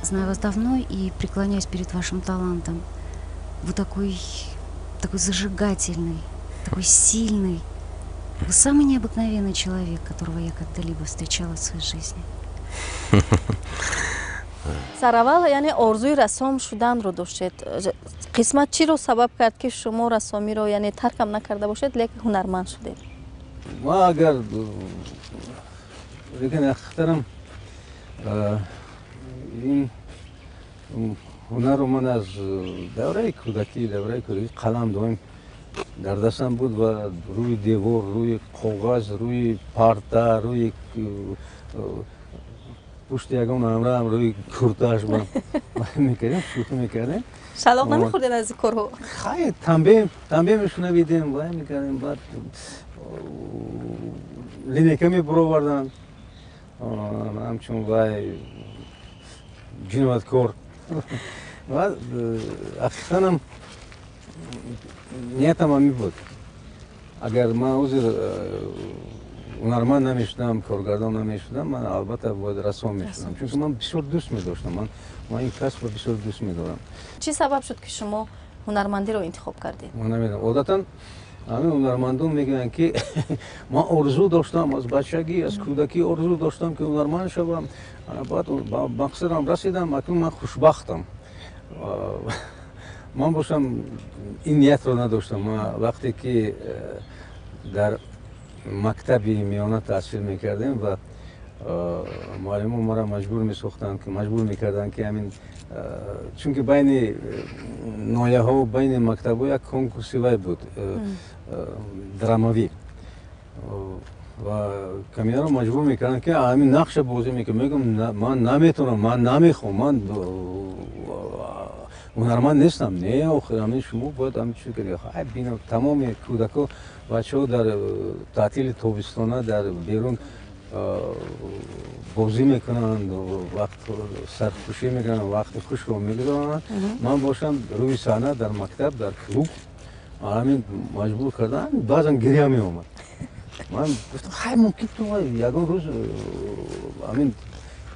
знаю вас давно и преклоняюсь перед вашим талантом. Вы такой, такой зажигательный, такой сильный. Вы самый необыкновенный человек, которого я когда-либо встречала в своей жизни. Сараввал, яъне орзуи рассом шуданро доштед. Қисмат чиро сабаб кард, ки шумо рассомиро, яъне таркам накарда бошед, лекин ҳунарманд шудед? Ма агар, лекин ҳақиқатанам ин ҳунарро ман аз давраи кӯдакӣ қалам доим дар дастам буд ва рӯи девор, рӯи коғаз, рӯи парта, рӯи пушти ягон амраам, рӯи куртааш мекардем, шӯхӣ мекардем. Шалоқ намехӯрдед аз ин корҳо? Хай, танбе мешунавидем, вай мекардем, баъд линейка мебуроварданд, ҳамчун вай ҷинояткор. Ва ҳақиқатанам ниятам ҳамин буд. Агар ман ҳозир ҳунарманд намешудам, коргардон намешудам, ман албатта бояд рассом мешудам, чунки ман бисёр дӯст медоштам, ман ин касбро бисёр дӯст медорам. Чӣ сабаб шуд, ки шумо ҳунармандиро интихоб кардед? Ман намедонам. Одатан ҳамин ҳунармандон мегӯянд, ки ман орзу доштам аз бачагӣ, аз кӯдакӣ орзу доштам, ки ҳунарманд шавам, баъд ба мақсадам расидам, акнун ман хушбахтам. Ман бошам, ин ниятро надоштам. Ман вақте ки дар мактаби миёна таҳсил мекардем ва муаллимон маро маҷбур месохтанд, маҷбур мекарданд, ки ҳамин, чунки байни ноҳияҳо, байни мактабҳо як конкурси вай буд, драмавӣ, ва каминаро маҷбур мекарданд, ки ҳамин нақша бозӣ мекунам. Мегӯм, ман наметавонам, ман намехоҳам, ман ҳунарманд нестам. Не, охир ҳамин шумо бояд ҳамин чиз кунед. Ай, бина, тамоми кӯдако, бачаҳо дар таътили тобистона дар берун бозӣ мекунанд, вақт сархушӣ мекунанд, вақти хушро мегузаронанд, ман бошам рӯи саҳна дар мактаб, дар клуб. Ҳамин маҷбур кардан, баъзан гиря меомад. Ман гуфтам, хай, мумкин ту ягон рӯз ҳамин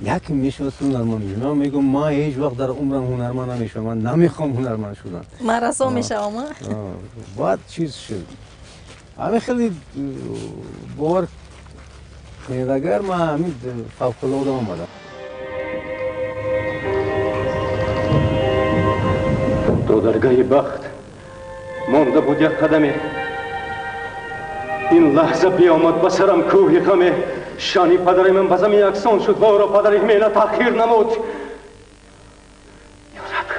як мешавад, ҳунарманд мешавад. Ман мегӯям, ман ҳеҷ вақт дар умрам ҳунарманд намешавам, ман намехоҳам ҳунарманд шудан. Ман рассом мешавам. Баъд чиз шуд, ҳамин хеле, бовар кунед, агар ман ҳамин фавқулода омадам. То даргаҳи бахт монда буд як қадаме, ин лаҳза биомад ба сарам кӯҳи ғаме. Шани падари ман ба замин яксон шуд ва ӯро падари мена таҳқир намуд. Ё Раб,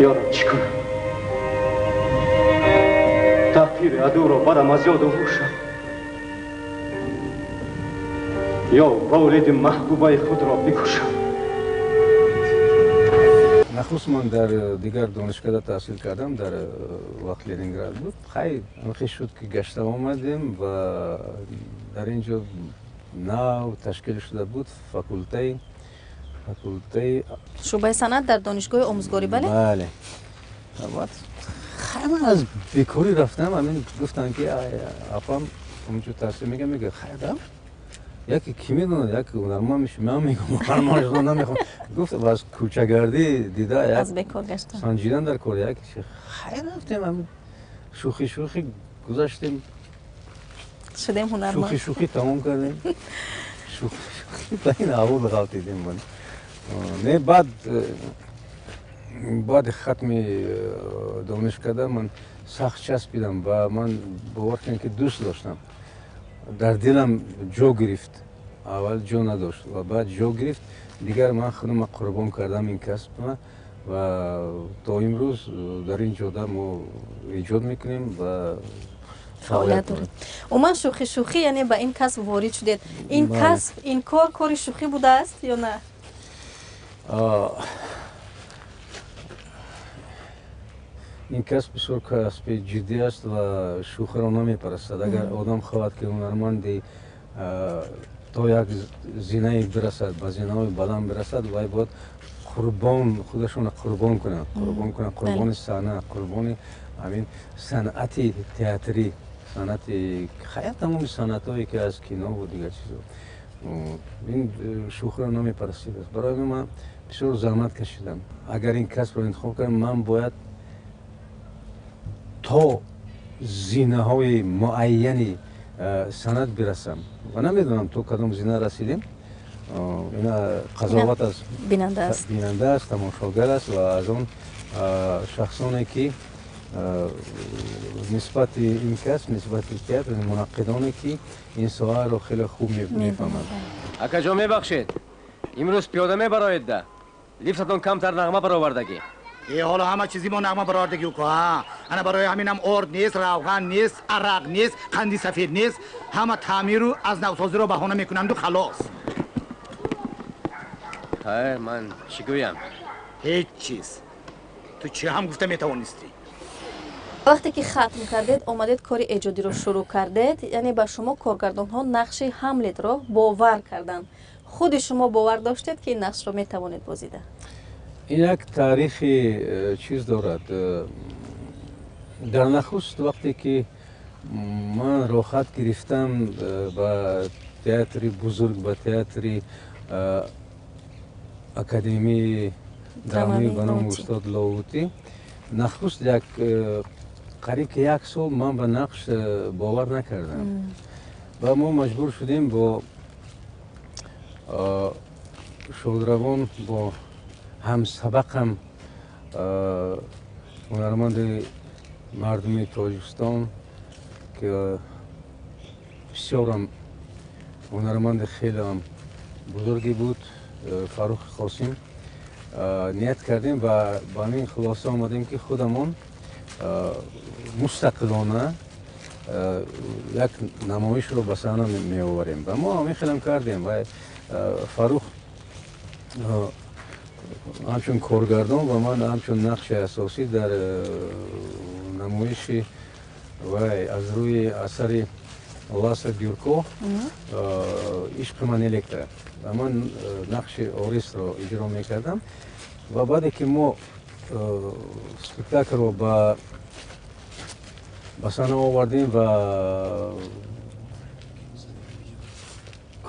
ё Раб, чӣ кунам? Таҳқири адуро барам аз ёду ҳушам ё волиди маҳбубаи худро бикушам? Нахуст ман дар дигар донишгоҳда таҳсил кардам, дар вақт Ленинград буд. Хай, ҳамхел шуд, ки гашта омадем ва дар ин ҷо нав ташкил шуда буд факултаи шӯъбаи санъат дар донишгоҳи омӯзгорӣ, бале? Бале. Баъд хай, ман аз бекорӣ рафтам. Ҳамин гуфтанд, ки апам онҷо таҳсил мекард, мегӯяд, хай, рав, яке ки медонад, як ҳунарманд мешавӣ. Ман мегӯям, ҳунарманд шудан намехоҳам. Гуфт, аз кӯчагардӣ дида як аз бекор гаштан санҷидан дар кор як. Хай, рафтем, ҳамин шӯхӣ шӯхӣ гузаштем. Шудем ҳунарманд. Шӯхӣ шӯхӣ тамом кардем, шӯхӣ шӯхӣ ба ин аҳвол ғалтидем. Не, баъд баъди хатми донишкада ман сахт часпидам ва ман, бовар кунед, ки дӯст доштам, дар дилам ҷо гирифт. Аввал ҷо надошт ва баъд ҷо гирифт. Дигар ман худама қурбон кардам ин касб ва то имрӯз дар ин ҷода мо эҷод мекунем ва фаъолият доред. Умуман, шӯхӣ шӯхӣ, яъне ба ин касб ворид шудед. Ин касб, ин кор кори шӯхӣ будааст ё на? Ин касб бисёр касби ҷиддӣ аст ва шӯхиро намепарастад. Агар одам хоҳад, ки ҳунарманди то як зинае бирасад, ба зинаҳои баланд бирасад, вай бояд қурбон, худашонро қурбон кунад, қурбон кунад, қурбони саҳна, қурбони ҳамин санъати театрӣ, санъати хая, тамоми санъатҳое ки аз кинову дигар чизо. Ин шӯхиро намепарастид аст. Барои ман бисёр заҳмат кашидам. Агар ин касбро интихоб кардам, ман бояд то зинаҳои муайяни санъат бирасам ва намедонам то кадом зина расидем. Ина қазоват аз бинанда аст, тамошогар аст ва аз он шахсоне ки нисбати ин касб, нисбати театр, мунаққидоне ки ин соҳаро хеле хуб мефаҳманд. Акаҷон, мебахшед, имрӯз пиёда мебароед да? Лифтатон камтар нағма баровардагӣ. Ҳоло ҳама чизи мо нағма баровардагӣ ку. Ана барои ҳаминам орд нест, равған нест, арақ нест, қанди сафед нест. Ҳама таъмиру аз навсозиро баҳона мекунанду халос. Хайр, ман чӣ гӯям? Ҳеҷ чиз. Ту чӣ ҳам гуфта метавонистӣ? Вақте ки хатм кардед, омадед кори эҷодиро шурӯъ кардед, яъне ба шумо коргардонҳо нақши Ҳамлетро бовар карданд. Худи шумо бовар доштед, ки ин нақшро метавонед бозида? Ин як таърихи чиз дорад. Дар нахуст вақте ки ман роҳат гирифтам ба театри бузург, ба театри академии драмавӣ ба номи устод Лоҳутӣ, нахуст як қариб ки як сол ман ба нақш бовар накардам ва мо маҷбур шудем бо шодравон, бо ҳамсабақам, ҳунарманди мардуми Тоҷикистон, ки бисёрам ҳунарманди хелеам бузурге буд, Фаррухи Қосим, ният кардем ва ба ҳамин хулоса омадем, ки худамон мустақилона як намоишро ба саҳна меоварем ва мо ҳамин хелам кардем. Ва Фаррух ҳамчун коргардон ва ман ҳамчун нақши асосӣ дар намоиши вай аз рӯи асари Ласа Бюрко «Ишқи ман электра» ва ман нақши Орисро иҷро мекардам. Ва баъде ки мо спектаклро ба саҳна овардем ва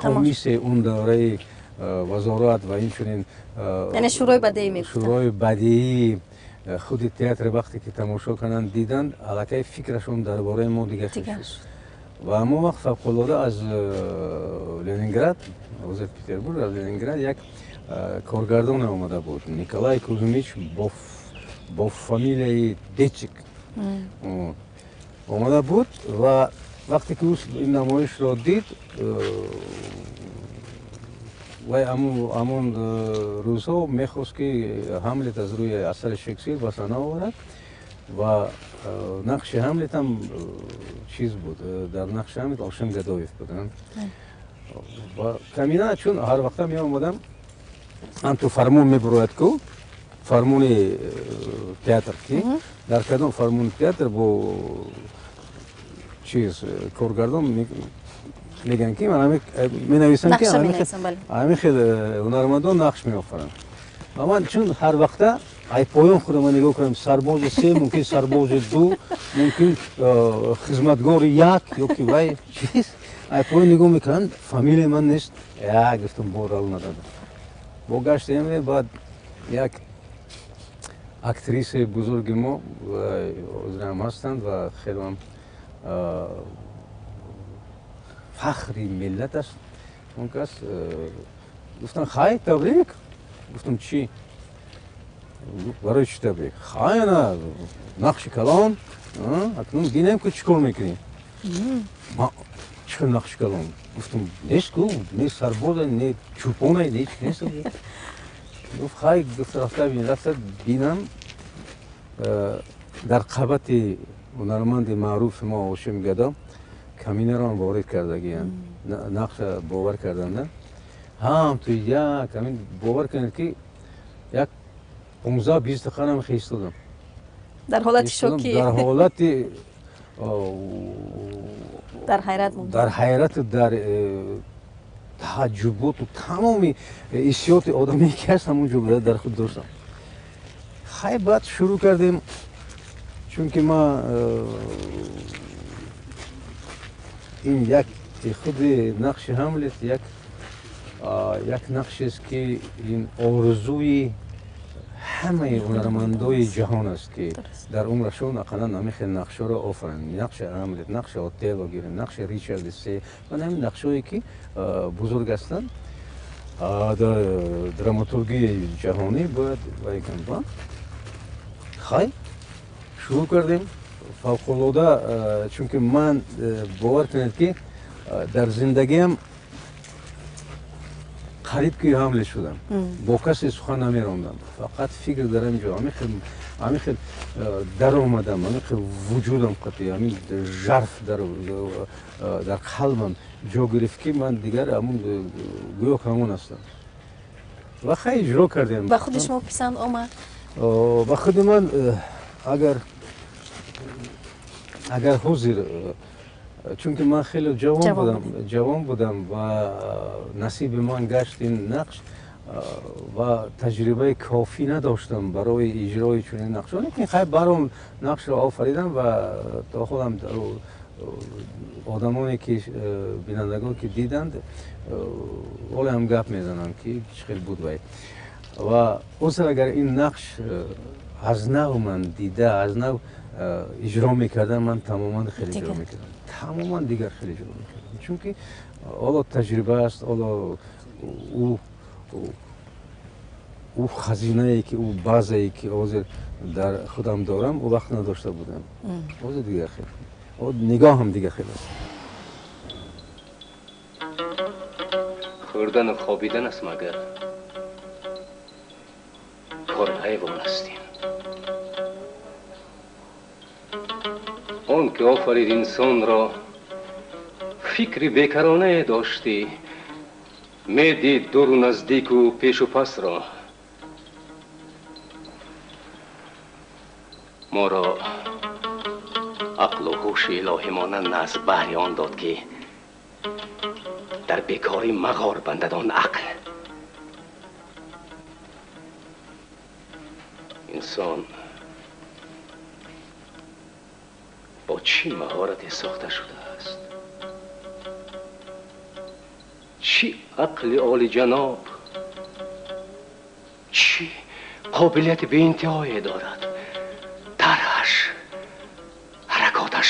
комиссияи он давраи вазорат ва инчунин яъне шӯрои бадеӣ мегуфтанд, шӯрои бадеии худи театр вақте ки тамошо карданд, диданд, аллакай фикрашон дар бораи мо дигар шуд. Ва ҳамон вақт фавқулода аз Ленинград, ҳозир Петербург, аз Ленинград як коргардоне омада буд, Николай Кузмич бо фамилияи Дечик омада буд. Ва вақте ки ӯ ин намоишро дид, вай ҳамон рӯзҳо мехост, ки Ҳамлет аз рӯи асари Шекспир ба саҳна оварад ва нақши Ҳамлет ҳам чиз буд, дар нақши Ҳамлет Ошим Гадоев буданд. Ва камина чун ҳар вақта меомадам, ҳамту фармон мебурояд ку, фармони театр, ки дар кадом фармони театр бо чиз коргардон мегӯянд, ки менависам, ки ҳамин хел ҳунармандон нақш меофаранд. Ва ман чун ҳар вақта ай поён худама нигоҳ кунам, сарбози се, мумкин сарбози ду, мумкин хизматгори як ё ки вай чиз, ай поён нигоҳ мекунам, фамилияи ман нест. Я гуфтам, бо рав нададам. Бо гаштем, баъд як актрисаи бузурги мо ҳозирам ҳастанд ва хелеам фахри миллат аст он кас, гуфтанд: «Хай, табрик». Гуфтам: «Чӣ, барои чӣ табрик?» «Хай, ана нақши калон, акнун бинем, ку чӣ кор мекунӣ». «Чӣ хел нақши калон?» Гуфтам: «Нест ку, не сарбоза, не чӯпоне, не чӣ нест». Гуфт: «Хай», гуфт, «рафта бин». Рафта бинам, дар қабати ҳунарманди маъруфи мо Ошим Гадо каминаро ворид кардагиянд, нақша бовар карданда. Ҳам ту як ҳамин, бовар кунед, ки як 15-20 дақиқа нам хестодам. Дар ҳолати шокӣ. Дар ҳолати дар ҳайрат монд. Дар ҳайрату дар таъҷуботу тамоми ҳиссиёти одаме ки ҳаст, ҳамон ҷо дар худ доштам. Хай, баъд шурӯъ кардем, чунки ма ин як худи нақши Ҳамлет як Як нақшест, ки ин орзуи ҳамаи ҳунармандои ҷаҳон аст, ки дар умрашон ақаллан ҳамин хел нақшҳоро офаранд. Нақши Ҳамлет, нақши Отелло гирем, нақши Ричарди Се ва ҳамин нақшҳое, ки бузург ҳастанд дар драматургияи ҷаҳонӣ, бояд вай кунанд. Хай, шурӯъ кардем фавқулода, чунки ман, бовар кунед, ки дар зиндагиам қариб ки Ҳамлет шудам, бо касе сухан намерондам, фақат фикр дар ҳамин ҷо, ҳамин хел даромадам, ҳамин хел вуҷудам қатъи ҳамин жарф дар қалбам ҷо гирифт, ки ман дигар ҳамун гӯё ҳамон ҳастам. Ва хай, иҷро кардем. Ба худи шумо писанд омад? Ба худи ман, агар ҳозир, чунки ман хеле ҷавон будам ва насиби ман гашт ин нақш ва таҷрибаи кофӣ надоштам барои иҷрои чунин нақшҳо, лекин хай, баром нақшро офаридам ва то худам одамоне ки, бинандагон ки диданд, ҳоле ҳам гап мезананд, ки чӣ хел буд вай. Ва ҳозир агар ин нақш аз нав ман дида, аз нав иҷро мекардам, ман тамоман хеле иҷро мекардам, тамоман дигар хеле иҷро мекардам, чунки ҳоло таҷриба аст, ҳоло ӯ хазинае ки, ӯ базае ки ҳозир дар худам дорам, ӯ вақт надошта будам. Ҳозир дигар хел, нигоҳам дигар хел аст. Хӯрдану хобидан аст, магар кори ҳайвон ҳастем? Он ки офарид инсонро, фикри бекаронае доштӣ, медид дуру наздику пешу пасро. Моро ақлу ҳуши илоҳимонанд аз баҳри он дод, ки дар бекорӣ мағор бандад он ақл. Инсон бо чӣ маҳорате сохта шудааст, чӣ ақли олиҷаноб, чӣ қобилияти беинтиҳое дорад! Тарҳаш, ҳаракоташ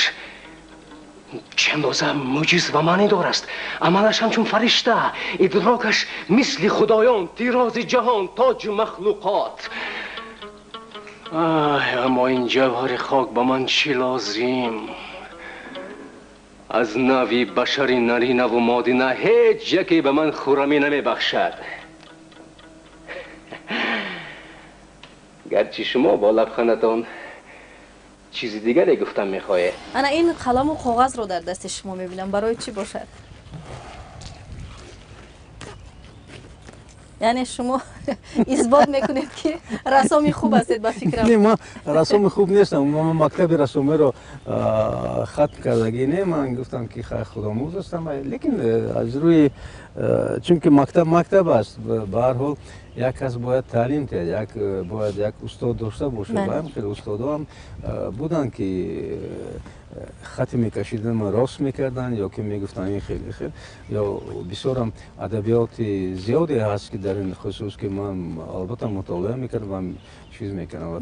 чӣ андоза мӯҷиз ва маънидор аст! Амалаш ҳамчун фаришта, идрокаш мисли худоён, тирози ҷаҳон, тоҷи махлуқот. Ай, аммо ин ҷавҳари хок ба ман чӣ лозим? Аз нави башари наринаву модина ҳеҷ яке ба ман хуррамӣ намебахшад. Гарчи шумо бо лабхандатон чизи дигаре гуфтан мехоҳед. Ана ин қаламу коғазро дар дасти шумо мебинам, барои чӣ бошад? Яъне шумо исбот мекунед, ки рассоми хуб ҳастед, ба фикрам. Не, ман рассоми хуб нестам. Ман мактаби рассомиро хатм кардагӣ не, ман гуфтам, ки худомӯз ҳастам, лекин аз рӯи, чунки мактаб мактаб аст, ба ҳар ҳол як кас бояд таълим диҳад, як бояд як устод дошта бошад. Ва ҳам хеле устодо ҳам буданд, ки хати мекашидан рост мекарданд ё ки мегуфтанд ин хеле хел. Ё бисёрам адабиёти зиёде ҳаст, ки дар ин хусус, ки ман албатта мутолиа мекардам ва чиз мекардам.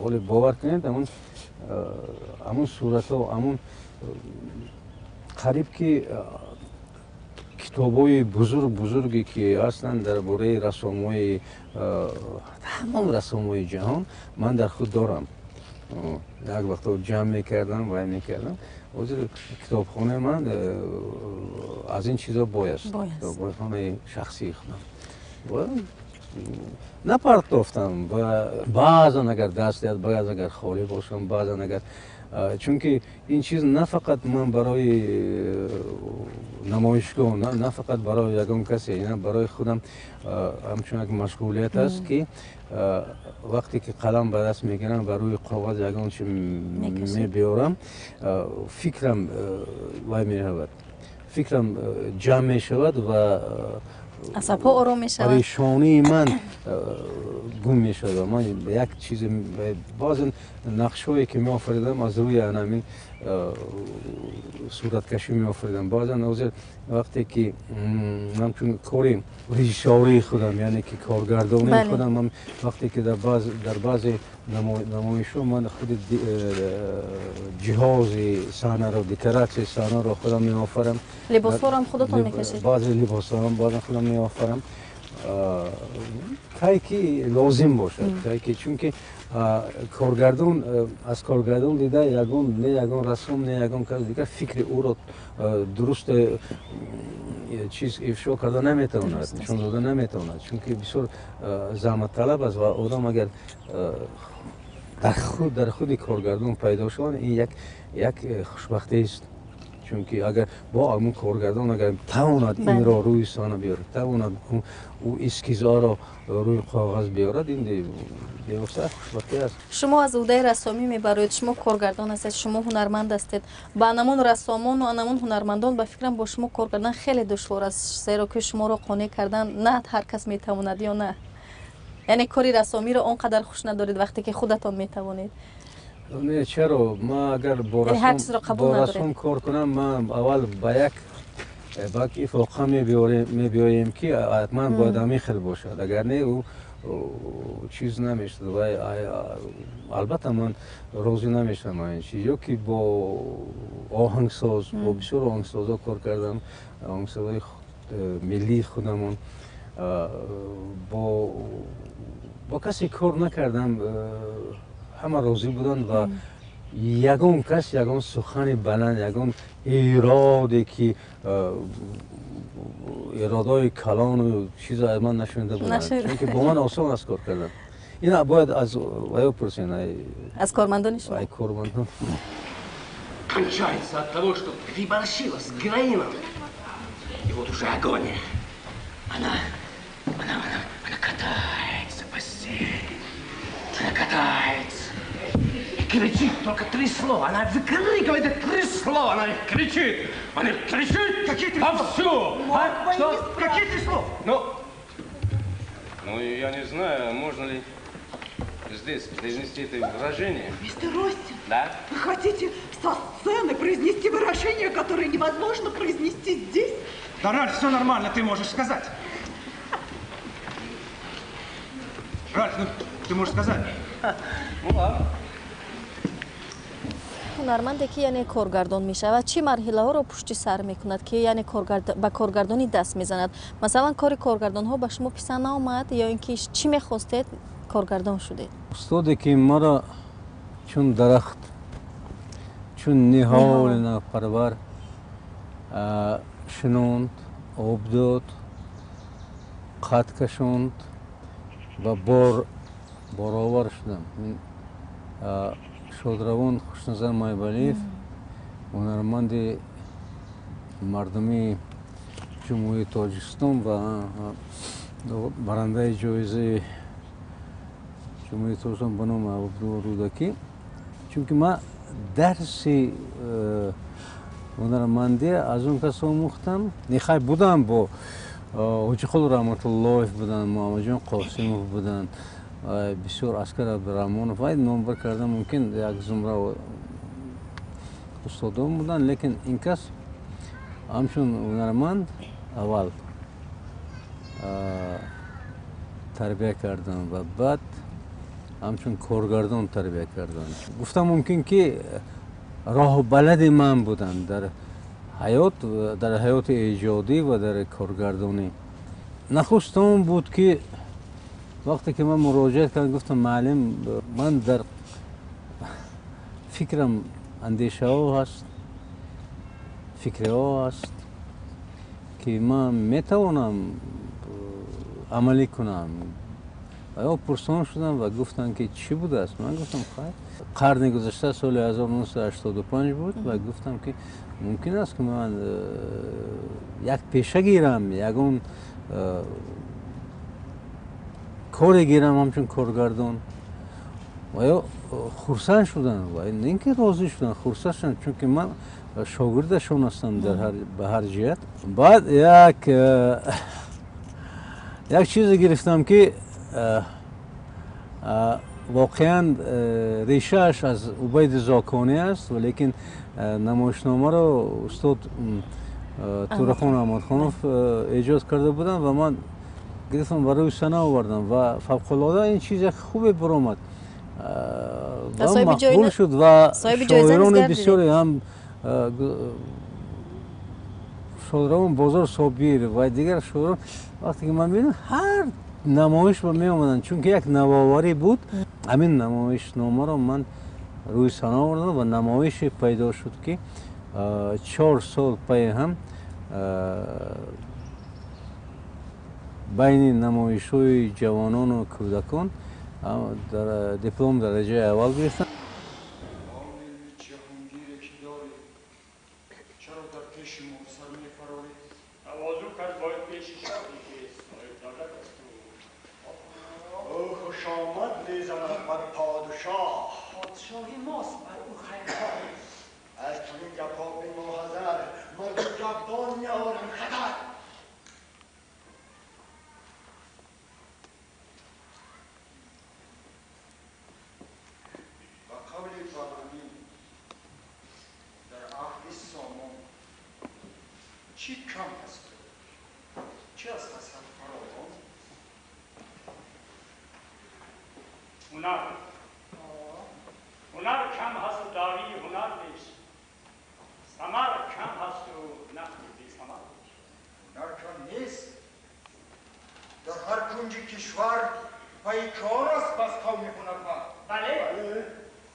Ҳоле бовар кунед, ҳамун суратҳо, ҳамун қариб ки китобҳои бузург бузурге ки ҳастанд дар бораи рассомҳои, тамом рассомҳои ҷаҳон, ман дар худ дорам. Як вақто ҷамъ мекардам, вай мекардам. Ҳозир китобхонаи ман аз ин чизо бой аст, китобхонаи шахсии худам напартофтам. Ва баъзан агар даст диҳад, баъзан агар холӣ бошам, баъзан агар, чунки ин чиз на фақат ман барои намоишгоҳ, на фақат барои ягон касе, ина барои худам ҳамчун як машғулият аст, ки вақте ки қалам ба даст мегирам ва рӯи коғаз ягон чи мебиёрам, фикрам вай мешавад, фикрам ҷамъ мешавад ва Асабҳо ором мешавад. Парешонии ман гум мешавад. Ман як чиз, баъзе нақшҳое ки меофаридам, аз рӯи ҳамин сураткашӣ меофаридам. Баъзан ҳозир вақте ки ҳамчун кори режиссёрии худам, яъне ки коргардонии худам, ман вақте ки дар баъзе намоишҳо ман худи ҷиҳози саҳнаро, декоратсияи саҳнаро худам меофарам. Либосҳоро ҳам худатон мекашед? Баъзе либосҳоам баъзан худам меофарам, тай ки лозим бошад, тай ки, чунки коргардон аз коргардон дида ягон, не ягон рассом, не ягон кас дигар фикри ӯро дуруст чиз ифшо карда наметавонад, нишон дода наметавонад, чунки бисёр заҳматталаб аст ва одам агар дар худи коргардон пайдо шавад, ин як хушбахтист. Чунки агар бо ҳамун коргардон агар тавонад инро рӯи саҳна биёрад, тавонад ӯ эскизҳоро рӯи коғаз биёрад, ин бевосита хушбахтӣ аст. Шумо аз уҳдаи рассомӣ мебароед, шумо коргардон ҳастед, шумо ҳунарманд ҳастед. Ба анамун рассомону анамун ҳунармандон, ба фикрам, бо шумо кор кардан хеле душвор аст, зеро ки шуморо қонеъ кардан на ҳар кас метавонад, ё на? Яъне кори рассомиро он қадар хуш надоред, вақте ки худатон метавонед? Не, чаро? Ман агар бо рассом кор кунам, ман аввал ба як ифоқа мебиёем, ки ҳатман бояд ҳамин хел бошад, агар не, ӯ чиз намешавад. Ва албатта ман розӣ намешавам ин чиз. Ё ки бо оҳангсоз, бо бисёр оҳангсозо кор кардам, оҳангсозои миллии худамон. Бо касе кор накардам, ҳама розӣ буданд ва ягон кас ягон сухани баланд, ягон ироде ки иродҳои калону чизо аз ман нашунида буданд, чунки бо ман осон аст кор кардан. Ина бояд аз ваё пурсен, аз кормандони шумо. Ай кормандон. Кончается от того, что переборщила с героином. И вот уже агония. Она катается по сцене. Она катается. И кричит только три слова. Она выкрикивает эти три слова. Она их кричит. Она их кричит. Какие три слова? Повсюду. А? Что? Какие три слова? Ну, я не знаю, можно ли здесь произнести это выражение. Мистер Остин, да? Вы хотите со сцены произнести выражение, которое невозможно произнести здесь? Да, Ральф, все нормально, ты можешь сказать. Ральф, ну ты можешь сказать. Ну ладно. Ҳунарманде ки яъне коргардон мешавад, чӣ марҳилаҳоро пушти сар мекунад, ки яъне ба коргардонӣ даст мезанад? Масалан, кори коргардонҳо ба шумо писанд наомад ё ин ки чӣ мехостед, коргардон шудед? Устоде ки маро чун дарахт, чун ниҳоли навпарвар шинонд, об дод, қад кашонд ва боровар шудам. Шодравон Хушназар Майбалиев, ҳунарманди мардумии Ҷумҳурии Тоҷикистон ва барандаи ҷоизаи Ҷумҳурии Тоҷикистон ба номи Абдулло Рӯдакӣ. Чунки ман дарси ҳунармандӣ аз он кас омӯхтам. Нехай будам, бо Ҳоҷиқул Раҳматуллоев буданд, Муҳаммадҷон Қосимов буданд, бисёр Аскар Абдураҳмонов, вай номбар кардан мумкин, як зумра устодон буданд, лекин ин кас ҳамчун ҳунарманд аввал тарбия карданд ва баъд ҳамчун коргардон тарбия карданд. Гуфтам мумкин ки роҳбалади ман буданд дар ҳаёт, дар ҳаёти эҷодӣ ва дар коргардонӣ. Нахуст он буд ки вақте ки ман муроҷиат кардам, гуфтам: муаллим, ман дар фикрам андешаҳо ҳаст, фикрҳо ҳаст, ки ман метавонам амалӣ кунам. Ва ё пурсон шудам ва гуфтанд, ки чӣ будааст. Ман гуфтам: хайр, қарни гузашта, соли 1985 буд, ва гуфтам, ки мумкин аст, ки ман як пеша гирам, ягон коре гирам ҳамчун коргардон. Ва ё хурсанд шуданд, ва не ин ки розӣ шуданд, хурсанд шуданд, чунки ман шогирдашон ҳастам ба ҳар ҷиҳат. Баъд як Як чизе гирифтам, ки воқеан решааш аз Убайди Зоконӣ аст, валекин намоишномаро устод Турахон Аҳмадхонов эҷод карда буданд ва ман гирифтам ба рӯи саҳна овардам ва фавқулода ин чиз як хубе баромад ва мақбул шуд ва шоирони бисёре ҳам, шодравон Бозор Собир ва дигар шоирон, вақте ки ман бинам, ҳар намоиш ба меомаданд, чунки як навоварӣ буд. Ҳамин намоишномаро ман рӯи саҳна овардам ва намоише пайдо шуд, ки 4 сол пайи ҳам байни намоишҳои ҷавонону кӯдакон диплом дараҷаи аввал гирифтам. Ҷаҳонгире ки дорӣ, чаро дар пеши мо сар мефарорӣ? Тавозӯ кард бояд пеши шоҳе, ки соҳибдавлат аст. Ӯ хушомад мезанад бар подшоҳ. Подшоҳи мост, бар ӯ хайрхоҳ. Аз чунин гапҳо бимо ҳазар, марду ҷавдон меоранд хатар. Ба қавли Баламин, дар аҳди Сомон чӣ кам аст, чӣ аз ҳасад фаровон? Ҳунар, ҳунар кам ҳасту даъвии ҳунар нест, самар кам ҳасту нақди бесамар. Ҳунар кам нест, дар ҳар кунҷи кишвар пайкор аст бас қавми ҳунарманд. Бале.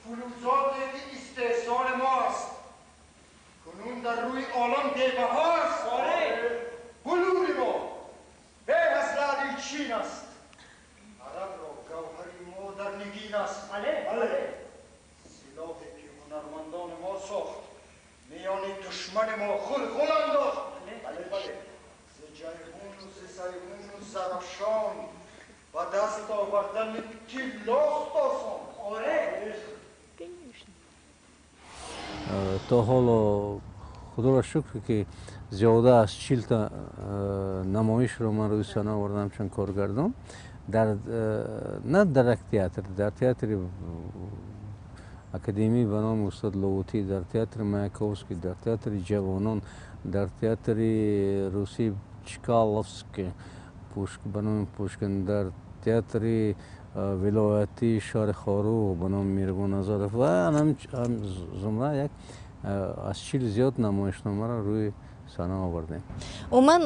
Фулӯзоте ки истеҳсоли мост, кунун дар рӯи олам бебаҳост. Булури мо беҳ аз лаъли Чин аст, арабро гавҳари мо дар нигин аст. Бале. Силоҳе ки ҳунармандони мо сохт, миёни душмани мо хулхул андохт. Бале, зи Ҷайҳуну зи Сайҳуну Зарафшон ба даст овардани тиллост осон. То ҳоло, худоро шукр, ки зиёда аз 40-та намоишро ман рӯи саҳна овардам чун коргардон, дар на дар як театр, дар театри академӣ ба номи устод Лоҳутӣ, дар театри Маяковский, дар театри ҷавонон, дар театри русӣ Чкаловский ба номи Пушкин, дар театри вилоятии шаҳри Хоруғ ба номи Мирбо Назаров ва зумра як аз 40 зиёд намоишномаро рӯи саҳна овардем. Умуман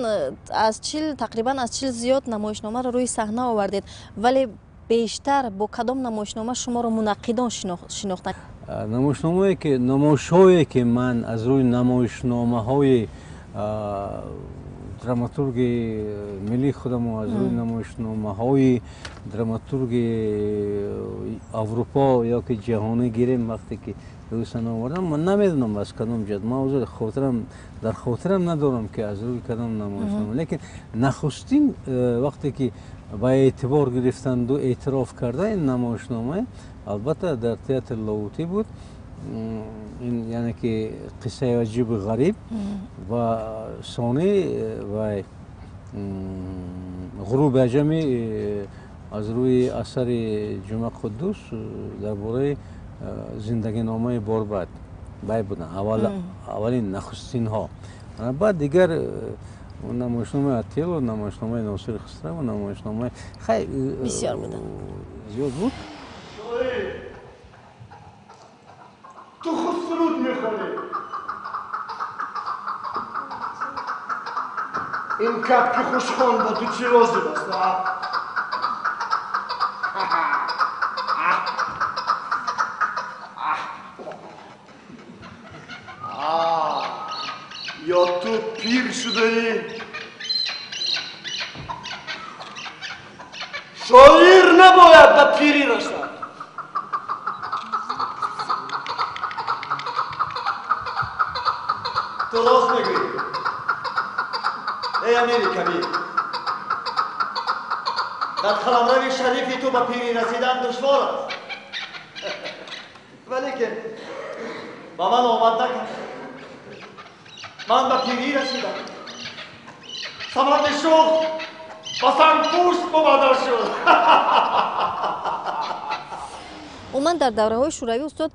аз 40, тақрибан аз 40 зиёд намоишномаро рӯи саҳна овардед, вале бештар бо кадом намоишнома шуморо мунаққидон шинохтанд? Намоишномае ки, намоишҳое ки ман аз рӯи намоишномаҳои драматурги миллии худамо, аз рӯи намоишномаҳои драматурги Аврупо ё ки ҷаҳонӣ гирем, вақте ки рӯи саҳна овардам, ман намедонам аз кадом ҷиҳат, ман ҳозир хотирам дар хотирам надорам, ки аз рӯи кадом намоишнома, лекин нахустин вақте ки ба эътибор гирифтанду эътироф карда ин намоишнома, албатта, дар театри Лоҳутӣ буд. Ин яъне ки қиссаи аҷибу ғариб ва сонӣ вай ғуруби аҷами аз рӯи асари Ҷума Қуддус дар бораи зиндагиномаи Борбад бай буданд аввалин нахустинҳо. Баъд дигар намоишномаи Отелло, намоишномаи Носири Хусрав, намоишномаи хай бисёр буданд. Зиёд буд. Ту худ суруд мехонӣ. Ин капки хушхон ба ту чӣ лозим аст? А? Ё ту пир шудаӣ? Шоир набояд ба пирӣ расад. Ту рост мегӯӣ, эй Амири Кабир. Дар қаламрави шарифи ту ба пирӣ расидан душвор аст, валекин ба ман омад накард. Ман ба пирӣ расидам. Саманди шух Ба сангпӯшт мубаддал шуд. Умуман, дар давраҳои шӯравӣ, устод,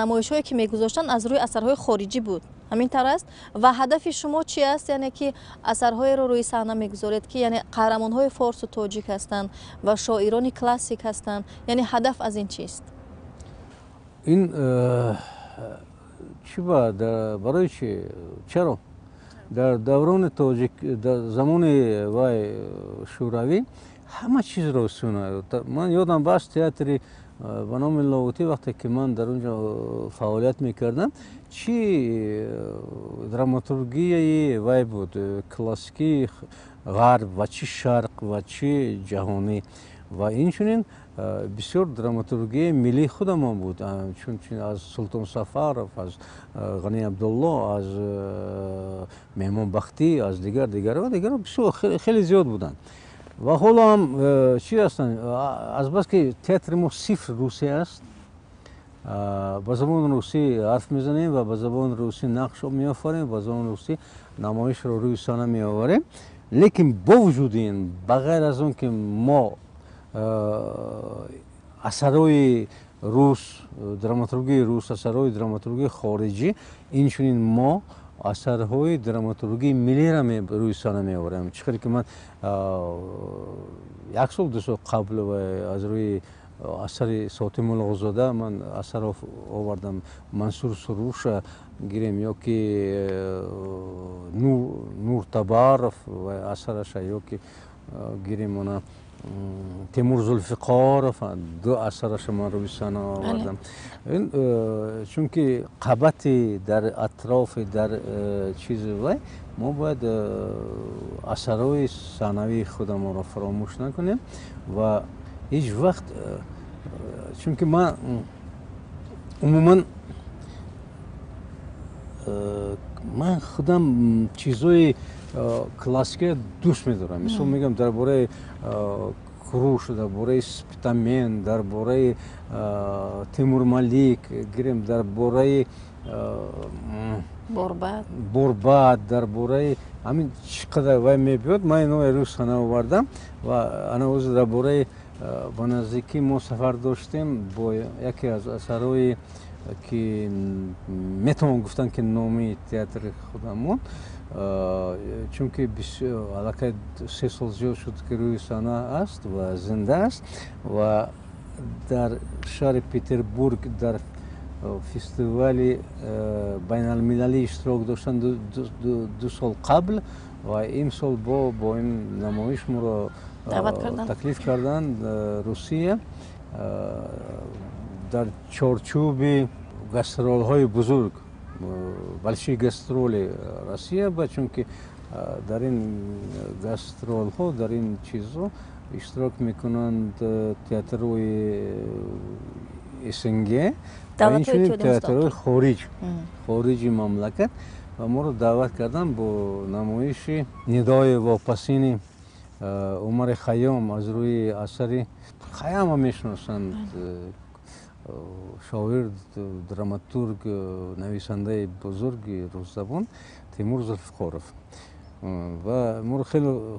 намоишҳое ки мегузоштанд, аз рӯи асарҳои хориҷӣ буд, ҳамин тавр аст? Ва ҳадафи шумо чи аст, яъне ки асарҳоеро рӯи саҳна мегузоред, ки яъне қаҳрамонҳои форсу тоҷик ҳастанд ва шоирони классик ҳастанд, яъне ҳадаф аз ин чист? Ин чӣ ба барои чи, чаро дар даврони тоҷик, дар замони вай шӯравӣ ҳама чизро суна. Ман ёдам баст, театри ба номи Лоҳутӣ, вақте ки ман дар он ҷо фаъолият мекардам, чӣ драматургияи вай буд, классикии ғарб ва чӣ шарқ ва чӣ ҷаҳонӣ, ва инчунин бисёр драматургияи миллии худамон буд, чун аз Султон Сафаров, аз Ғани Абдулло, аз Меҳмонбахтӣ, аз дигар дигар ва дигар бисёр хеле зиёд буданд ва ҳоло ҳам чӣ ҳастанд. Азбаски театри мо сифр русӣ аст, ба забони русӣ ҳарф мезанем ва ба забони русӣ нақш меофарем, ба забони русӣ намоишро рӯи саҳна меоварем, лекин бо вуҷуди ин, ба ғайр аз он ки мо асарҳои рус, драматургии рус, асарҳои драматургии хориҷӣ, инчунин мо асарҳои драматургии миллиро рӯи саҳна меорем. Чӣ хеле ки ман як сол, 2 сол қабл аз рӯи асари Сотим Муллоғузода ман асар овардам, Мансур Суруша гирем ё ки Нур Табаров асараша, ё ки гирем она Темур Зулфиқоров ду асараша ман рӯи саҳна овардам. Чунки қабати дар атрофи дар чизи вай мо бояд асарҳои саҳнавии худамонро фаромӯш накунем ва ҳеҷ вақт, чунки ман умуман ман худам чизҳои классикия дӯст медорам. Мисол мегӯям, дар бораи Куруш, дар бораи Спитамен, дар бораи Темурмалик гирем, дар бораи Борбад, дар бораи ҳамин чӣ қадар вай мебиёд, ман ино рӯз саҳна овардам. Ва ана ҳозир дар бораи ба наздикӣ мо сафар доштем бо яке аз асарҳое ки метавон гуфтан ки номи театри худамон, чунки аллакай 3 сол зиёд шуд ки рӯи саҳна аст ва зинда аст, ва дар шаҳри Петербург дар фестивали байналмилалӣ иштирок доштан 2 сол қабл, ва имсол бо ин намоиш моро таклиф карданд Русия дар чорчӯби гастролҳои бузург, большие гастроли Россия ба, чунки дар ин гастролҳо, дар ин чизҳо иштирок мекунанд театрҳои СНГ ва инчунин театрҳои хориҷи мамлакат, ва моро даъват карданд бо намоиши «Нидои вопасини» Умари Хайём аз рӯи асари Хайёма мешиносанд, шоир, драматург, нависандаи бузурги русзабон Темур Зулфиқоров, ва моро хеле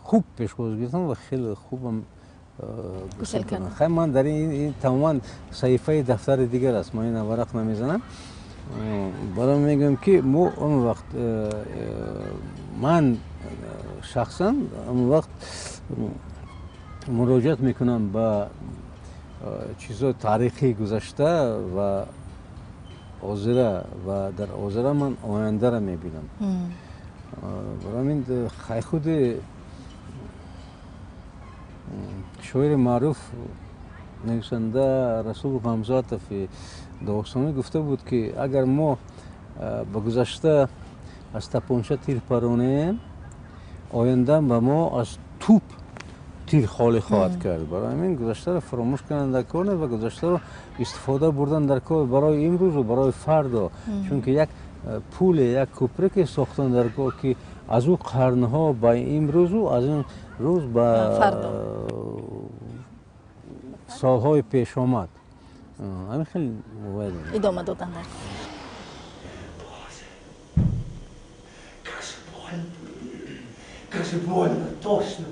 хуб пешвоз гирифтанд ва хеле хубам. Хай, ман дар ин тамоман саҳифаи дафтари дигар аст, ман ина варақ намезанам. Баром мегӯям ки мо он вақт, ман шахсан он вақт муроҷиат мекунам ба чизҳои таърихии гузашта ва ҳозира, ва дар ҳозира ман ояндаро мебинам. Барои ҳамин хай худи шоири маъруф, нависанда Расул Ғамзатови Доғистонӣ гуфта буд, ки агар мо ба гузашта аз тапонча тир паронем, оянда ба мо аз туп тир холӣ хоҳад кард. Барои ҳамин гузаштаро фаромӯш кардан дар кор не ва гузаштаро истифода бурдан дар кор барои имрӯзу барои фардо, чунки як пуле, як кӯпраке сохтан дар кор, ки аз ӯ қарнҳо ба имрӯзу аз ин рӯз ба солҳои пешомад ҳамин хеле идома додан дар Как же больно! Как же больно! Точно!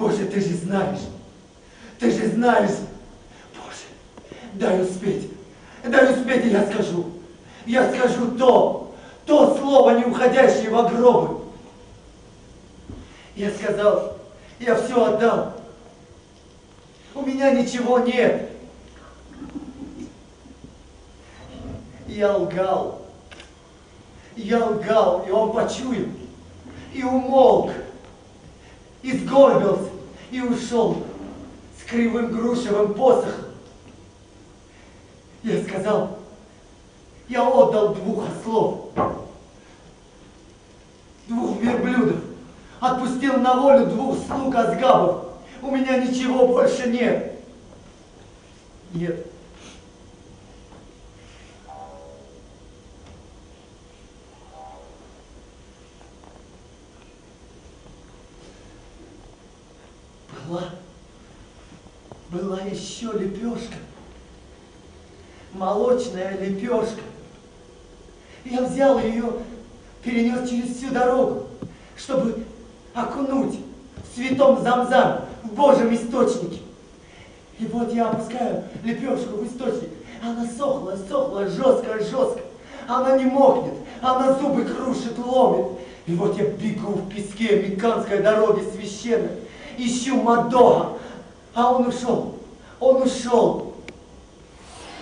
Боже, ты же знаешь. Ты же знаешь. Боже, дай успеть. Дай успеть, и я скажу. Я скажу то слово, не уходящее во гробы. Я сказал, я все отдал. У меня ничего нет. Я лгал. Я лгал, и он почуял, и умолк, и сгорбился, и ушел с кривым грушевым посохом. Я сказал, я отдал двух ослов, двух верблюдов, отпустил на волю двух слуг азгабов. У меня ничего больше нет. Нет. Была еще лепешка, молочная лепешка. Я взял ее, перенес через всю дорогу, чтобы окунуть в святом Замзам, в Божьем источнике. И вот я опускаю лепешку в источник. Она сохла, сохла, жестко, жестко. Она не мокнет, она зубы крушит, ломит. И вот я бегу в песке мекканской дороги священной, ищу Мадога, а он ушел, он ушел.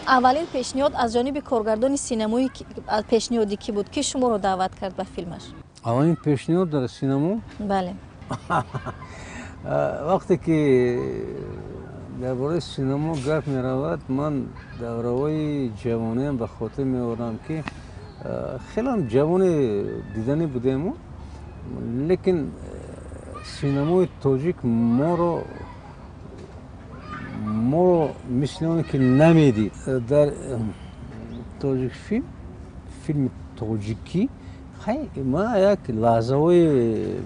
Аввалин пешниҳод аз ҷониби коргардони синамои пешниҳоди кӣ буд? Ки шуморо даъват кард ба филмаш? Аввалин пешниҳод дар синамо? Бале. Вақте ки дар бораи синамо гап меравад, ман давраҳои ҷавониам ба хотир меорам, ки хелам ҷавони диданӣ будему, лекин синамои тоҷик моро мисли оне ки намедид. Дар тоҷикфилм, филми тоҷикӣ, ман як лаҳзаҳои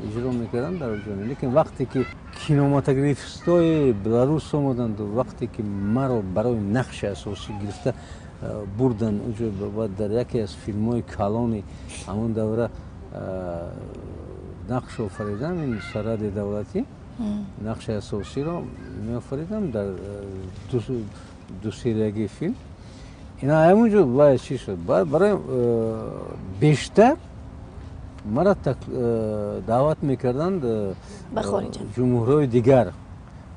иҷро мекардам дар ҷони, лекин вақте ки кинематографистои Беларус омаданду, вақте ки маро барои нақши асосӣ гирифта бурданд уҷо, дар яке аз филмҳои калони ҳамон давра нақш офаридам, ин Сарҳади давлатӣ, нақши асосиро меофаридам дар дусериягии филм. Ина ҳамон ҷо вай чӣ шуд? Барои бештар маро даъват мекарданд ҷумҳуриҳои дигар.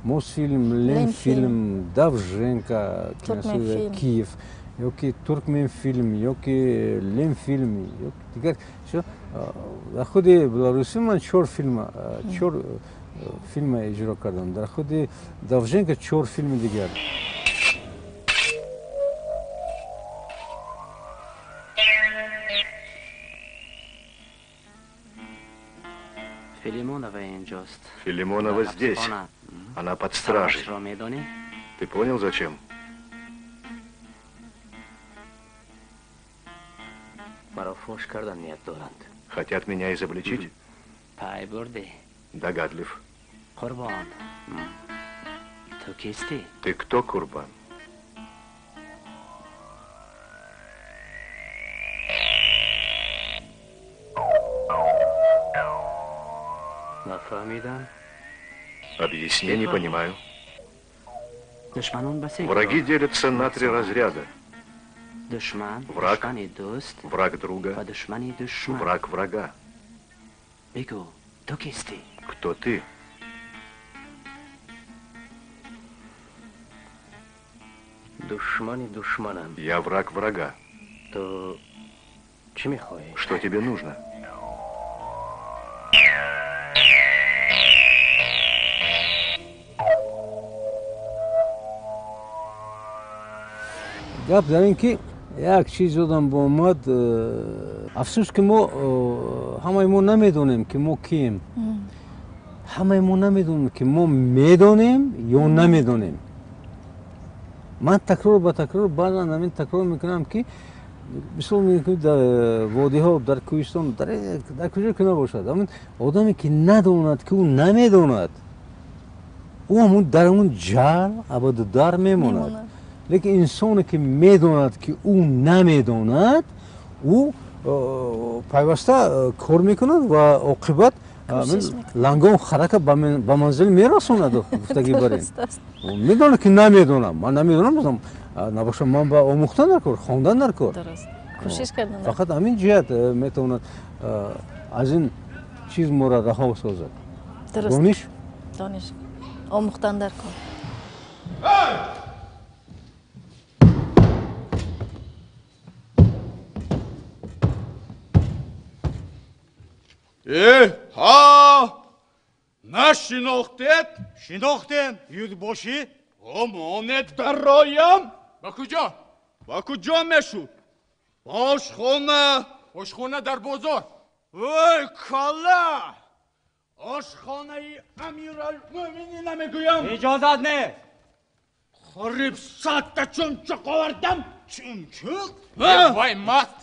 Мосфилм, Ленфилм, Давженко, киностудия Киев, ёки Туркменфилм, ёки Ленфилм, ёки дигар. Дар худи Беларусӣ ман чор филма иҷро кардам. Дар худи Давженко чор филми дигар. Филимонова здесь. Она под стражей. Ты понял, зачем? Хотят меня изобличить? Догадлив. Ты кто, Курбан? Объясни, не понимаю. Враги делятся на три разряда. Враг, враг друга, враг врага. Кто ты? Я враг врага. Что тебе нужно? Гап дар ин ки як чиз ёдам омад. Афсӯс ки мо ҳамаи мо намедонем, ки мо кием. Ҳамаи мо намедонем, ки мо медонем ё намедонем. Ман такрор ба такрор баъзан ҳамин такрор мекунам, ки мисол мекунем дар водиҳо, дар кӯҳистон, дар куҷо ки набошад, ҳамин одаме ки надонад, ки ӯ намедонад, ӯ ҳамун дар ҳамун ҷаҳл абаду дар мемонад. Лекин инсоне ки медонад, ки ӯ намедонад, ӯ пайваста кор мекунад ва оқибат Лангон харака ба манзил мерасонад, гуфтагӣ барин. Медонад ки намедонам, ман намедонам, набошам ман ба омӯхтан дар кор, хондан дар кор. Кӯшиш кардан. Фақат ҳамин ҷиҳат метавонад аз ин чиз моро раҳо созад. Дониш? Дониш. Омӯхтан дар кор. Ҳа, нашинохтед? Шинохтем, юзбошӣ. Омонет дароям. Ба куҷо? Ба куҷо мешуд? Ошхона. Ошхона дар бозор. Ой, кала! Ошхонаи Амиралмӯъминӣ намегӯям. Иҷозат нест. Қариб 100 та чумчуқ овардам. Чумчуқ? Вай, маст!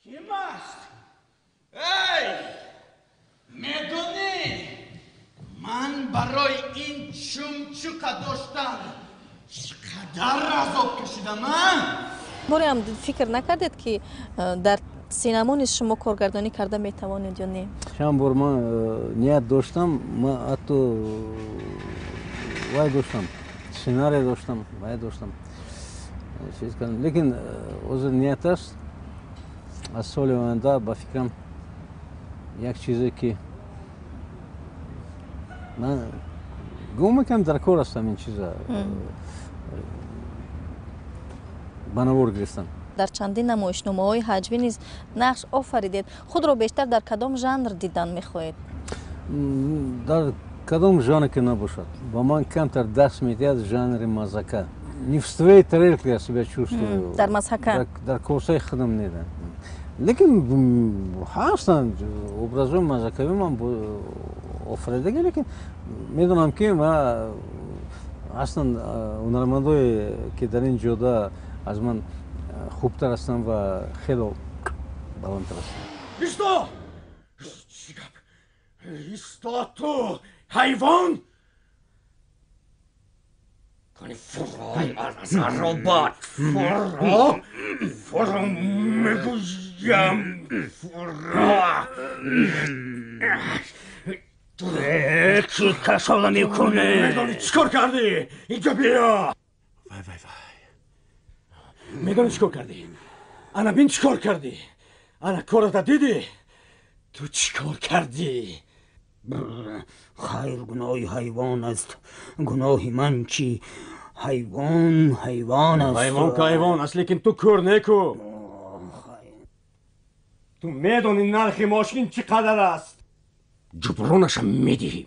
Ким аст? Эй, медонӣ, ман барои ин чумчуқа доштан чӣ қадар азоб кашидам, а? Бореам фикр накардед, ки дар синамо низ шумо коргардонӣ карда метавонед ё не? Чанд бор ман ният доштам, ман ҳатто вай доштам, сценарий доштам, вай доштам, чиз кардам, лекин ҳозир ният аст, аз соли оянда ба фикрам як чизе ки ман гумон мекунам дар кор астам, ин чиза ба навор гирифтам. Дар чандин намоишномаҳои ҳаҷвӣ низ нақш офаридед. Худро бештар дар кадом жанр дидан мехоҳед? Дар кадом жанр ки набошад, ба ман камтар даст медиҳад жанри мазака. Не в своей тарелке я себя чувствую. Дар мазҳака. Дар косаи худам недам. Лекин ҳастанд образҳои мазакавӣ ман офаридагӣ, лекин медонам, ки ма ҳастанд ҳунармандое, ки дар ин ҷода аз ман хубтар ҳастанд ва хело баландтар ҳастанд. Исто! Чӣ гап? Исто, ту ҳайвон! Кани, фуро аз аробат, фуро, фуро мегӯям, фуро! Чӣ касола мекунӣ? Медонӣ чӣ кор кардӣ? Инҷо биё! Вай, вай, вай! Медонӣ чӣ кор кардӣ? Ана бин, чӣ кор кардӣ? Ана кората дидӣ? Ту чӣ кор кардӣ? Хайр, гуноҳи ҳайвон аст, гуноҳи ман чӣ? Ҳайвон ҳайвон аст. Ҳайвон ка ҳайвон аст, лекин ту кӯр неку. Ту медонӣ нархи мошин чӣ қадар аст? Ҷубронашам медиҳӣ.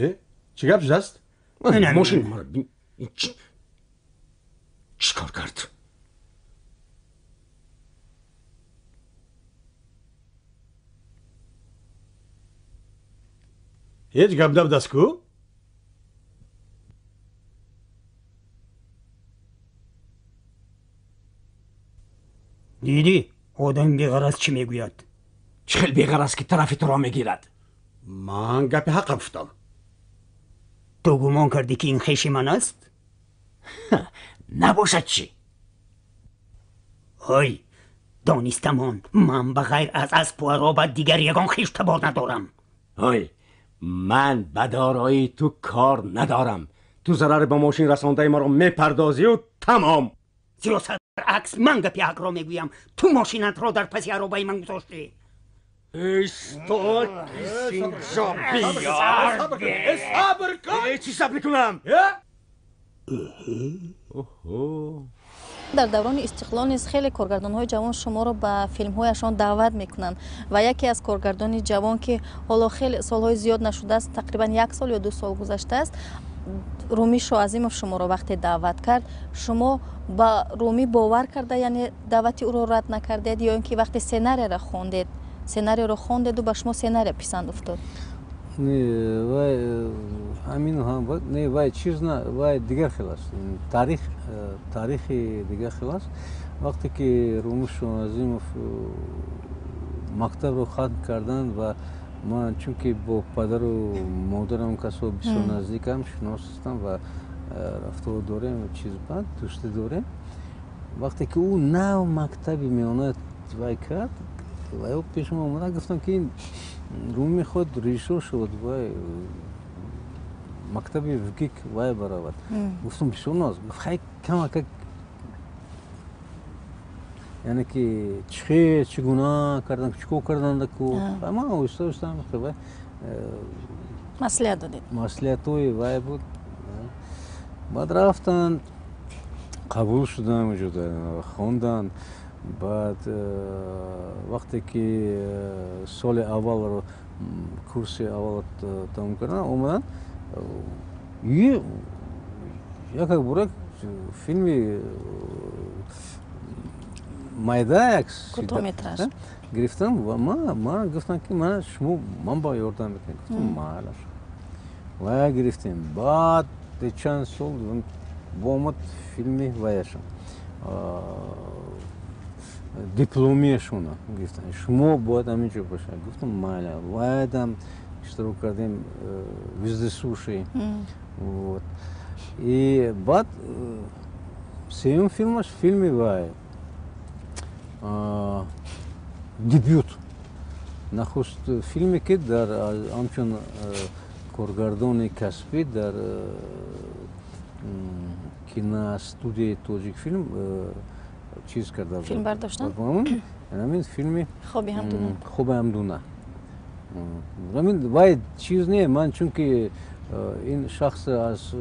Э, чӣ гап шудааст? Мошин чӣ кор кард? Ҳеҷ гап набудааст ку? Дидӣ, одам беғараз чӣ мегӯяд? Чӣ хел беғараз, ки тарафи туро мегирад? Ман гапи ҳаққа гуфтам. Ту гумон кардӣ, ки ин хеши ман аст? Набошад чӣ? Ой, донистамон, ман ба ғайр аз аспу ароба дигар ягон хештабор надорам. Ой, ман ба дорои ту кор надорам. Ту зарари ба мошин расондаи маро мепардозию тамом. Сиёсат баръакс, ман гапи ҳақро мегӯям. Ту мошинатро дар паси аробаи ман гузоштӣ. Исто, инҷо биёр! Сабр кун! Чӣ сабр кунам? Дар даврони истиқлол низ хеле коргардонҳои ҷавон шуморо ба филмҳояшон даъват мекунанд ва яке аз коргардони ҷавон, ки ҳоло хеле солҳои зиёд нашудааст, тақрибан як сол ё 2 сол гузаштааст, Румӣ Шоазимов шуморо вақте даъват кард, шумо ба Румӣ бовар карда, яъне даъвати ӯро рад накардед, ё ин ки вақте сценарияро хондед, сценарияро хондеду ба шумо сценария писанд уфтод? Не, вай ҳамин ҳам не, вай чиз на, вай дигар хел аст, таърих, таърихи дигар хел аст. Вақте ки Румӣ Шоазимов мактабро хатм карданд ва ман чунки бо падару модарам касо бисёр наздикам, шинос ҳастам ва рафтору дорем, чиз бад дӯстӣ дорем, вақте ки ӯ нав мактаби миёна вай кард, Ва ё пешам омада гуфтам, ки ин рӯ мехоҳад режиссёр шавад, вай мактаби ВГИК вай баравад. Гуфтам, бисёр ноз. Гуфт, хай, камакак, яъне ки чӣ чӣ гуна кардан, чӣ кор кардан ку. Ман оҳиста оҳиста вай маслиҳат додед. Маслиҳатҳои вай буд. Баъд рафтанд, қабул шуданд, уҷо хонданд. Баъд вақте ки соли аввалро, курси аввалро тамом карданд, омаданд, як бурак филми майда як кӯтоҳметраж гирифтам ва ман гуфтам, ки мана шумо ман ба ёрдам мекунед. Гуфтам, майлаш. Ва гирифтем. Баъд чанд сол омад филми ваяшон, дипломияшона гирифтан, шумо бояд ҳамин ҷо бошад. Гуфтам, майла. Вайдам иштирок кардем, вездесуши. Вот, и баъд сеюм филмаш, филми вай, дебют, нахуст филме, ки дар ҳамчун коргардони касбӣ дар киностудияи Тоҷикфилм чиз карда. Филм бардоштан. Ҳамин филми Хоби ҳамдуна. Хоби ҳамдуна. Ҳамин вай чиз не, ман чунки ин шахс аз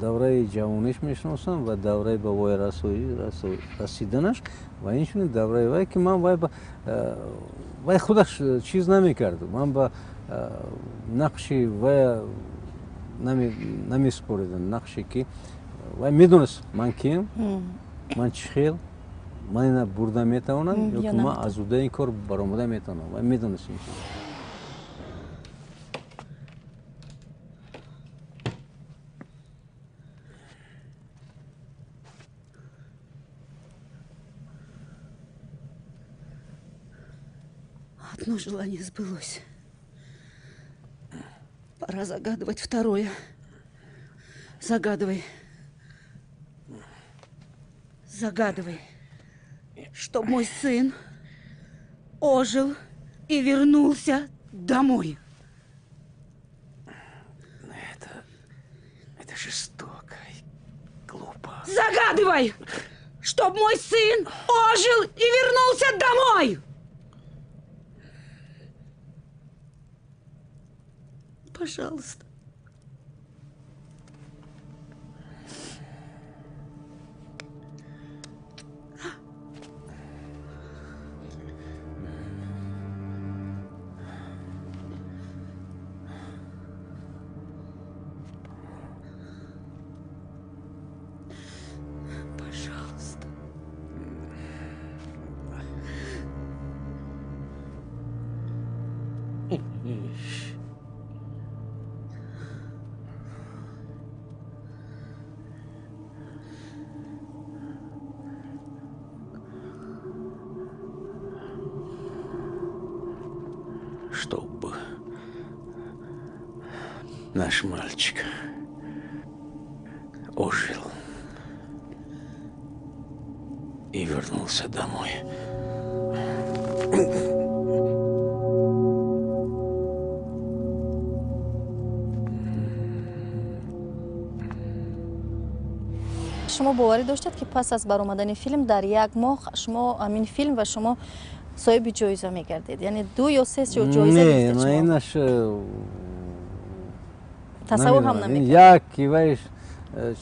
давраи ҷавониш мешиносам ва давраи ба воя расиданаш ва инчунин давраи вай, ки ман вай худаш чиз намекард, ман ба нақши вая намеспоридам, нақше ки вай медонист ман кием, ман чӣ хел, ман ина бурда метавонам ё ки ман аз уҳдаи ин кор баромада метавонам. Вай медонист ин чиз. Одно желание сбылось. Пора загадывать второе. Загадывай. Загадывай, чтоб мой сын ожил и вернулся домой. Это жестоко и глупо. Загадывай, чтоб мой сын ожил и вернулся домой! Пожалуйста. Пожалуйста. Чтобы наш мальчик ожил и вернулся домой. Шумо боварӣ доштед, ки пас аз баромадани филм дар як моҳ шумо ҳамин филм ва шумо соҳиби ҷоиза мегардед, яъне ду ё се ҷоиза? Не, инаш тасаввур ҳам намекард. Як вай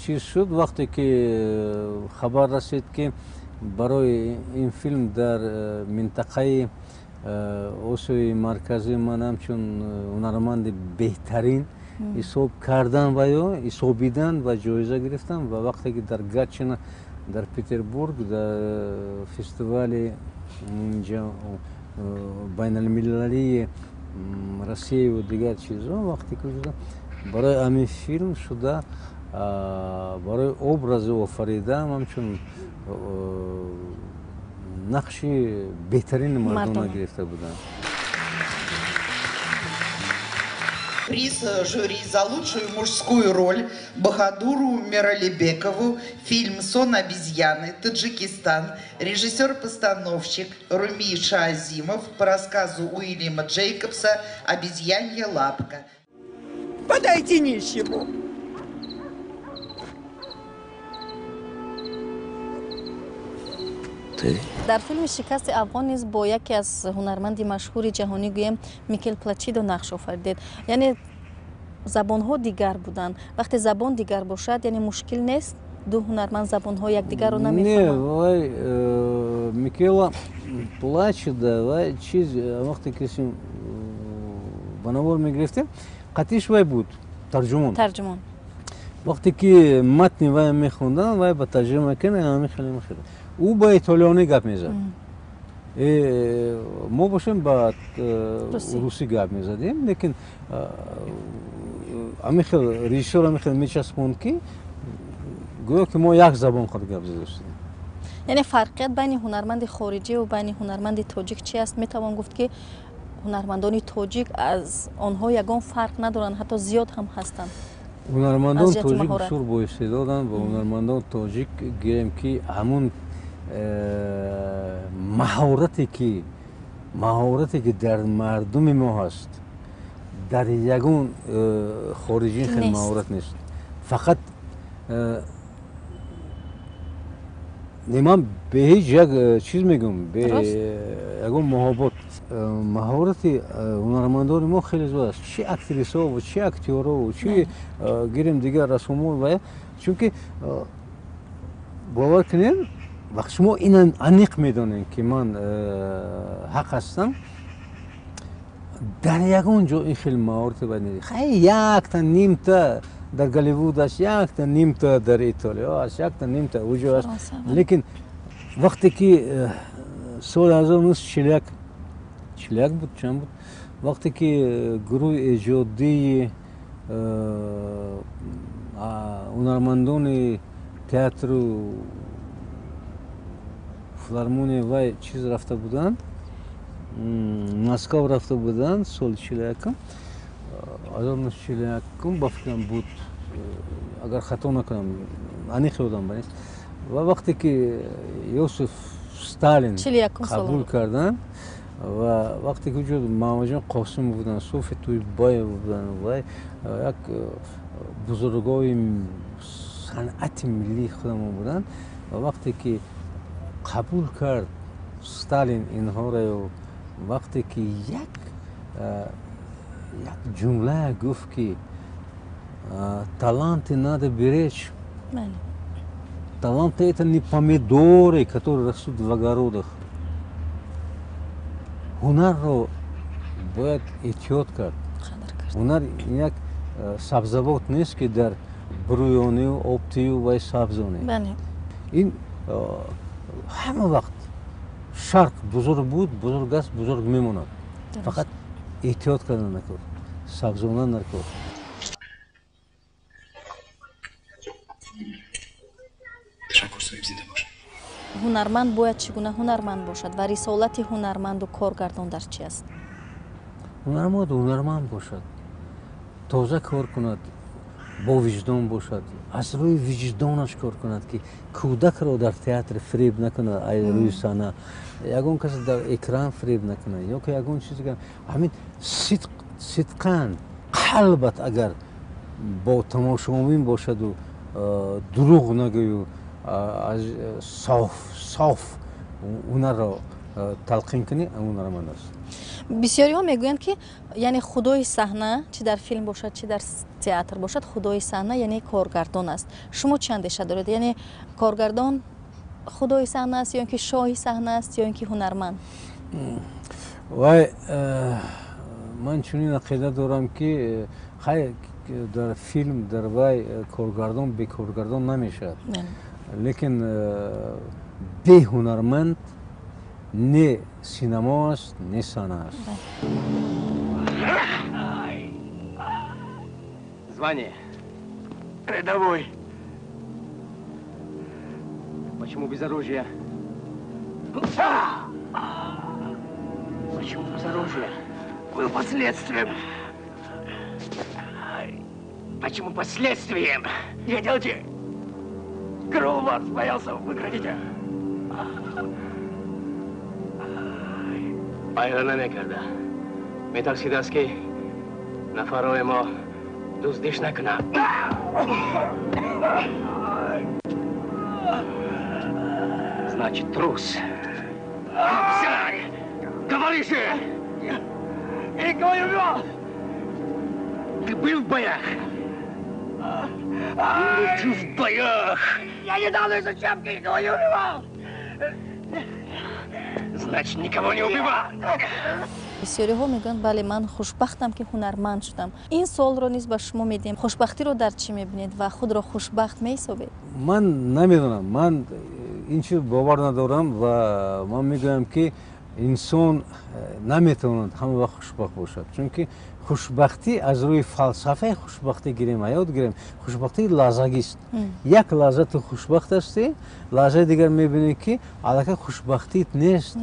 чиз шуд, вақте ки хабар расид, ки барои ин филм дар минтақаи Осиёи Марказӣ ман ҳамчун ҳунарманди беҳтарин ҳисоб кардан ва ё ҳисобидан ва ҷоиза гирифтам. Ва вақте ки дар Гатчина, дар Петербург, дар фестивали байналмилалии Россияву дигар чизҳо, вақте ки шуда барои ҳамин филм шуда, барои образи офаридаам ҳамчун нақши беҳтарини мардона гирифта будам. Приз жюри за лучшую мужскую роль Бахадуру Миралибекову, фильм «Сон обезьяны», Таджикистан, режиссер-постановщик Руми Шаазимов по рассказу Уильяма Джейкобса «Обезьянья лапка». Подайте нищему. Дар филми «Шикасти афғон» низ бо яке аз ҳунарманди машҳури ҷаҳонӣ, гӯем, Микел Плачидо нақш офаридед. Яъне забонҳо дигар буданд. Вақте забон дигар бошад, яъне мушкил нест? Ду ҳунарманд забонҳо якдигарро намефаҳманд. Не, вай Микела Плачидо, вай чиз, вақте ки ба навор мегирифтем, қатиш вай буд, тарҷумон. Тарҷумон. Вақте ки матни вай мехондам, вай ба тарҷума мекард, ҳамин хеле мехеле. Ӯ ба итолиёнӣ гап мезад, мо бошем ба русӣ гап мезадем, лекин ҳамин хел режиссёр ҳамин хел мечаспонд, ки гӯё ки мо як забон қад гап задастем. Яъне фарқият байни ҳунарманди хориҷӣ ва байни ҳунарманди тоҷик чи аст? Метавон гуфт, ки ҳунармандони тоҷик аз онҳо ягон фарқ надоранд, ҳатто зиёд ҳам ҳастанд. Ҳунармандон тоҷик бисёр боистеъдоданд ва ҳунармандон тоҷик, гӯем ки, ҳамун маҳорате ки дар мардуми мо ҳаст, дар ягон хориҷӣ хел маҳорат нест. Фақат ман бе ҳеҷ як чиз мегӯм, бе ягон муҳобот, маҳорати ҳунармандони мо хеле зиёд аст, чи актрисову, чи актёрову, чи гирем дигар расомо. Ва чунки бовар кунем, вақт шумо ина аниқ медонед, ки ман ҳақ ҳастам, дар ягон ҷо ин хел маҳорате бояд недид. Хай, якта нимта дар Голливуд аст, якта нимта дар Итолиё аст, якта нимта уҷо аст, лекин вақте ки соли 1941, 41 буд, чанд буд, вақте ки гурӯҳи эҷодии ҳунармандони театру филармония вай чиз рафта буданд, Москав рафта буданд, соли 41-ум, 1941-ум ба фикрам буд, агар хато накунам, аниқ ёдам ба нест. Ва вақте ки Ёсиф Сталин қабул карданд ва вақте ки уҷо Маҳмаджон Қосимов буданд, Суфи Тӯйбаев буданд, вай як бузургои санъати миллии худамон буданд, ва вақте ки қабул кард Сталин инҳоро, вақте ки як ҷумла гуфт, ки таланты надо беречь, таланты — это не помидоры, которые растут в огородах, ҳунарро бояд эҳтиёт кард, ҳунар як сабзавот нест, ки дар бурӯёнию обтию вай сабзонӣ. Ин ҳама вақт шарқ бузург буд, бузург аст, бузург мемонад, фақат эҳтиёт кардан накор, сабзона накор. Ҳунарманд бояд чӣ гуна ҳунарманд бошад ва рисолати ҳунарманду коргардон дар чи аст? Ҳунарманд ҳунарманд бошад, тоза кор кунад, бо виҷдон бошад, аз рӯи виҷдонаш кор кунад, ки кӯдакро дар театр фиреб накунад, аз рӯи саҳна ягон кас дар экран фиреб накунад ё ки ягон чиз. Ҳамин сидқ, сидқан қалбат агар бо тамошобин бошаду дурӯғ нагӯю, аз соф соф ҳунарро талқин кунӣ, ҳунарманд аст. Бисёриҳо мегӯянд, ки яъне худои саҳна, чӣ дар филм бошад, чӣ дар театр бошад, худои саҳна яъне коргардон аст. Шумо чӣ андеша доред? Яъне коргардон худои саҳна аст ё ин ки шоҳи саҳна аст, ё ин ки ҳунарманд? Вай ман чунин ақида дорам, ки хай, дар филм, дар вай коргардон бекоргардон намешавад, лекин беҳунарманд не синемо аст, не саҳна аст. Звание. Рядовой. Почему без оружия? Почему без оружия? Был под следствием. Почему последствиям? Не делайте. Крол вас боялся выкрадите. Пайра намекарда. Метарсидаст ки нафарои мо дуздиш накунад. Значит, трус. Обзарь! Говори же! Я никого не убивал! Ты был в боях? Был ты в боях? Я недавно из учебки никого не убивал! Значит, никого не убивал! Бисёриҳо мегӯянд, бале, ман хушбахтам, ки ҳунарманд шудам. Ин суолро низ ба шумо медиҳем. Хушбахтиро дар чӣ мебинед ва худро хушбахт меҳисобед? Ман намедонам, ман ин чиз бовар надорам ва ман мегӯям, ки инсон наметавонад ҳама вақт хушбахт бошад, чунки хушбахтӣ аз рӯи фалсафаи хушбахтӣ гирем, ҳаёт гирем, хушбахтӣ лаҳзагист. Як лаҳза ту хушбахт ҳастӣ, лаҳзаи дигар мебинӣ, ки аллакай хушбахтит нест.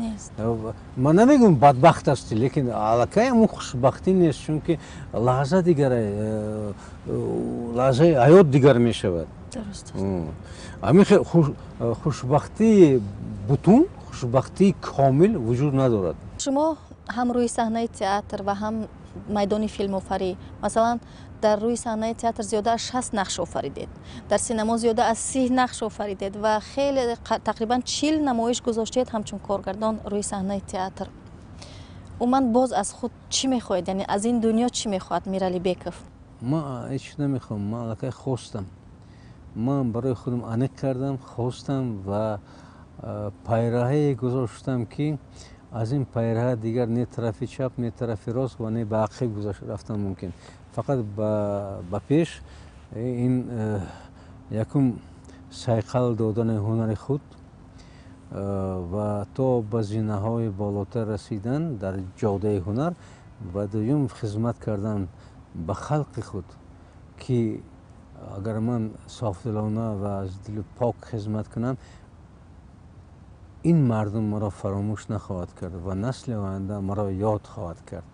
Ман намегӯям бадбахт ҳастӣ, лекин аллакай ҳамун хушбахтӣ нест, чунки лаҳза дигар, лаҳзаи ҳаёт дигар мешавад. Ҳамин хушбахтии бутун, хушбахтии комил вуҷуд надорад. Шумо ҳам рӯи саҳнаи театр ва ҳам майдони филмофарӣ, масалан, дар рӯи саҳнаи театр зиёда аз 60 нақш офаридед, дар синамо зиёда аз 30 нақш офаридед ва хеле тақрибан 40 намоиш гузоштед ҳамчун коргардон рӯи саҳнаи театр. Умуман боз аз худ чӣ мехоҳед, яъне аз ин дунё чӣ мехоҳад Миралибеков? Ман ҳеҷ намехоҳам, ман аллакай хостам. Ман барои худам аниқ кардам, хостам ва пайраҳае гузоштам, ки аз ин пайраҳа дигар не тарафи чап, не тарафи рост ва не ба ақиб гузашт рафтан мумкин. Фақат ба пеш. Ин якум сайқал додани ҳунари худ ва то ба зинаҳои болотар расидан дар ҷодаи ҳунар, ва дуюм хизмат кардан ба халқи худ, ки агар ман софдилона ва аз дили пок хизмат кунам, ин мардум маро фаромӯш нахоҳад кард ва насли оянда маро ёд хоҳад кард.